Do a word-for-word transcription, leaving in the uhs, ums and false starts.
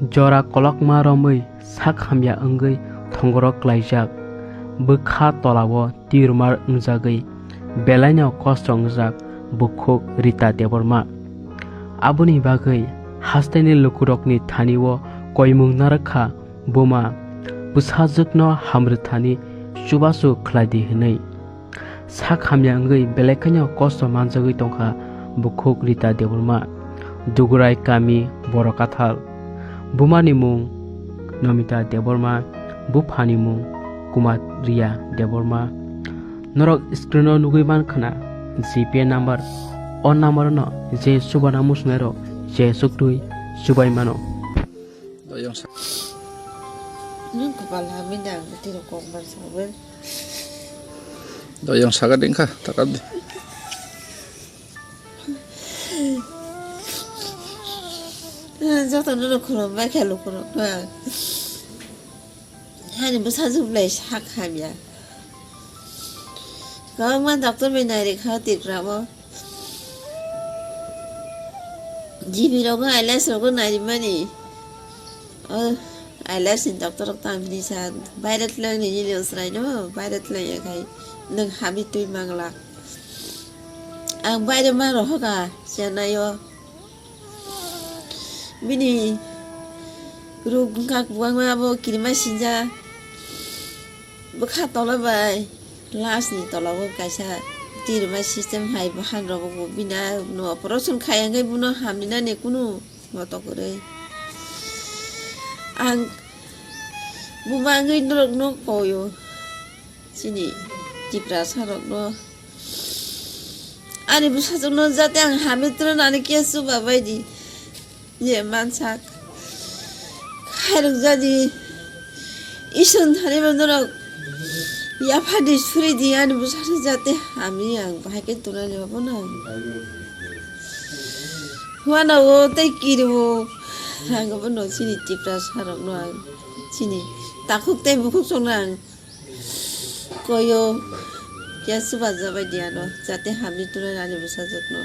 Jora kolokma romwi sak hamya wngwi thongoro klaijak, bwkha tolao tirmar wngjagwi belaino kosto wngjak bukhuk Rita Debbarma. Aboni bagwi hastaini lukurokni thani-o koimung narwkha buma bwsajwkno hamrwthani chubachu khlaidi hwnwi. Sak hamya wngwi belai kheno kosto manjagwi tongkha bukhuk Rita Debbarma, Dugurai kami Borokathal. Bumani mung Nomita Debbarma, buphani mung Kumar Riya Debbarma. Norok screen-o nugwi mankha na G P A number. O number-no je chubana muchungnairok je chuktwi chubai mano. Doyong sa- Nung kopal hamwi nang bwtwi rok kokbar sawi. Doyong saga dingkha, takap di. Joto nono khulum bai kha lukurok no ang. Hani bwsajwk belai sak hamya. Kwbangma doctor bai nairikha Tripura o. G P rogo I L S rogo nairimani. O I L S ni doctor rok tang bini sa virus lang ni nini usrai no virus lang ya khai nung habi twi mangla. Ang baire ma rohoka Chennai o. Bini ruk wngkha kwbangma abo kirima sinja. Bwkha tola bai last ni tola o kaisa tirima system hai bahan rok bo bini no operation khai wngwi bono hamni nani kunu moto kwrwi. Ang buma wngwi norok no koyo. Chini Tiprasa rokno ani bwsajwkno jate ang hamya twrwnani khe chuba baidi je mansak khairok jadi Iswrwng thani bo norok yaphadi suridi ani bwsajwk jate hamya ang bahai khe tonani obono ang huana o tei kiri o ang obono chini Tiprasa rokno ang chini takhuk tei bukhuk songno ang Koyo, kya chuba jabai di ano, jate hamni tunai ani bwsajwkno.